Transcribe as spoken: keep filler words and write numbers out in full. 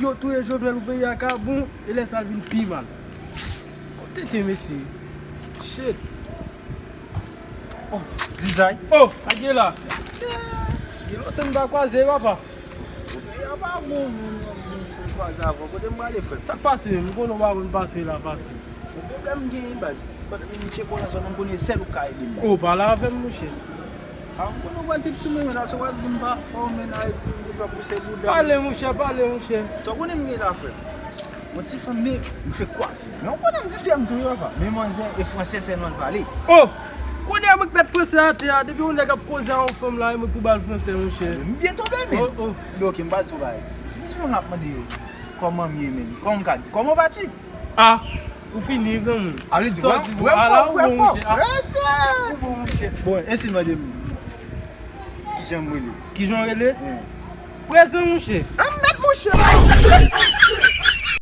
Yo touye Jovenel pou peyi a ka bon, e lè sa l vin pi mal. Kote te mesye? Shit. Oh, Dizay. Oh, sa k gen la? Gen lontan m pa kwaze, papa. Peyi a pa bon, moun nan di m pou kwaze avè w. Kote m prale, frè? Sa k pase? M konnen w pa konn pase la fasil. Pwoblèm gen, baz. Mwen tcheke w nan zòn nan, m konnen sèl ou ka ede m. Oh, pale avè m, monchè. Ah, m konnen w pral trip sou mwen, men la, se w al di m pa fò, men Ayiti, m toujou ap pouse bouda. Pale, monchè, pale, monchè. Sa w konnen m gen la, frè? Yon ti fanm, men m fèk kwaze. Men w konnen m distrè m tou, wi, papa. Men manzè, e fransè sèlman l pale. Oh! Kounye a mwen k met fransè atè a, depi yon nèg ap koze a yon fanm la, e mwen k pou ba l fransè, monchè. M byen tonbe, men. Oh, oh. Ebyen, oke, m pral di w bagay. Si ti fanm la ap mande, kòman m ye, men? Kòman m ka di? Kòman vas-tu? Ah, ou fini, granmoun. A vle di, Sa wè, w di, wè ala fò, ou wè bon, fò. monchè. Ah, Wè, se. Ou bon, monchè. Bon, e si m mande m, kijan m rele? Kijan w rele? Hmm. Prezan, monchè. An mèt, monchè.